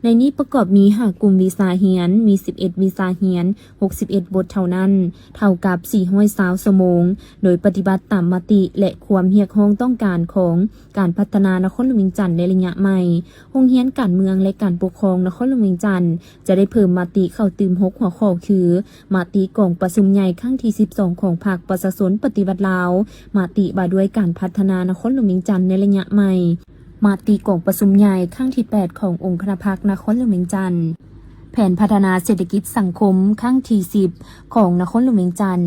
ໃນນີ້ປະກອບມີຫ້າກຸ່ມວິຊາຮຽນ, ມີສິບເອັດວິຊາຮຽນ, ຫົກສິບເອັດບົດເທົ່ານັ້ນ, ເທົ່າກັບສີ່ຮ້ອຍຊາວຊົ່ວໂມງ, ໂດຍປະຕິບັດຕາມມະຕິ ແລະ ຄວາມຮຽກຮ້ອງຕ້ອງການຂອງການພັດທະນານະຄອນຫຼວງວຽງຈັນໃນໄລຍະໃໝ່. ໂຮງຮຽນການເມືອງ ແລະ ການປົກຄອງນະຄອນຫຼວງວຽງຈັນ ຈະໄດ້ເພີ່ມມະຕິເຂົ້າຕື່ມຫົກຫົວຂໍ້ຄື ມະຕິກອງປະຊຸມໃຫຍ່ຄັ້ງທີສິບສອງຂອງພັກປະຊາຊົນປະຕິວັດລາວ, ມະຕິວ່າດ້ວຍການພັດທະນານະຄອນຫຼວງວຽງຈັນໃນໄລຍະໃໝ່, ມະຕິກອງປະຊຸມໃຫຍ່ຄັ້ງທີແປດຂອງອົງຄະນະພັກນະຄອນຫຼວງວຽງຈັນ, ແຜນພັດທະນາເສດຖະກິດສັງຄົມຄັ້ງທີສິບຂອງນະຄອນຫຼວງວຽງຈັນ,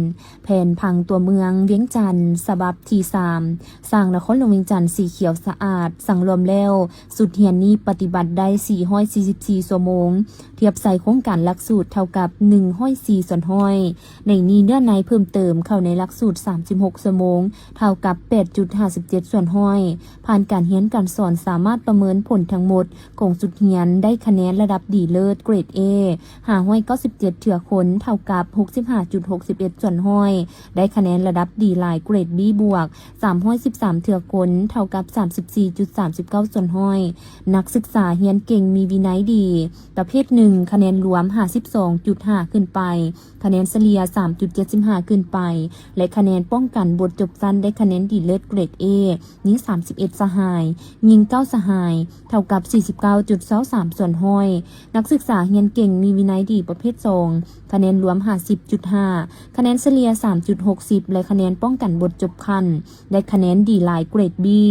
ແຜນຜັງຕົວເມືອງວຽງຈັນສະບັບທີສາມ ສ້າງນະຄອນຫຼວງວຽງຈັນສີຂຽວສະອາດ. ສັງລວມແລ້ວ, ຊຸດຮຽນນີ້ປະຕິບັດໄດ້ສີ່ຮ້ອຍສີ່ສິບສີ່ຊົ່ວໂມງ, ທຽບໃສ່ໂຄງການຫຼັກສູດເທົ່າກັບໜຶ່ງຮ້ອຍສີ່ສ່ວນຮ້ອຍ. ໃນນີ້ເນື້ອໃນເພີ່ມເຕີມເຂົ້າໃນຫຼັກສູດສາມສິບຫົກຊົ່ວໂມງ, ເທົ່າກັບແປດຈຸດຫ້າສິບເຈັດສ່ວນຮ້ອຍ. ຜ່ານການຮຽນການສອນສາມາດປະເມີນຜົນທັງໝົດຂອງຊຸດຮຽນໄດ້ຄະແນນລະດັບດີເລີດເກຣດເອ ຫ້າຮ້ອຍເກົ້າສິບເຈັດເທື່ອຄົນ, ເທົ່າກັບຫົກສິບຫ້າຈຸດຫົກສິບເອັດສ່ວນຮ້ອຍ, ໄດ້ຄະແນນລະດັບດີຫຼາຍເກຣດບີບວກ ສາມຮ້ອຍສິບສາມເທື່ອຄົນ, ເທົ່າກັບສາມສິບສີ່ຈຸດສາມສິບເກົ້າສ່ວນຮ້ອຍ. ນັກສຶກສາຮຽນເກັ່ງມີວິໄນດີ ປະເພດໜຶ່ງ ຄະແນນລວມຫ້າສິບສອງຈຸດຫ້າຂຶ້ນໄປ, ຄະແນນສະເລ່ຍສາມຈຸດເຈັດສິບຫ້າຂຶ້ນໄປ ແລະ ຄະແນນປ້ອງກັນບົດຈົບຊັ້ນໄດ້ຄະແນນດີເລີດເກຣດເອ ຍິງສາມສິບເອັດສະຫາຍ, ຍິງເກົ້າສະຫາຍ, ເທົ່າກັບສີ່ສິບເກົ້າຈຸດຊາວສາມສ່ວນຮ້ອຍ. ນັກສຶກສາຮຽນເກັ່ງມີວິໄນດີປະເພດສອງ ຄະແນນລວມຫ້າສິບຈຸດຫ້າ, ຄະແນນສະເລ່ຍສາມຈຸດຫົກສິບ ແລະ ຄະແນນປ້ອງກັນບົດຈົບຂັ້ນໄດ້ຄະແນນດີຫຼາຍເກຣດບີ.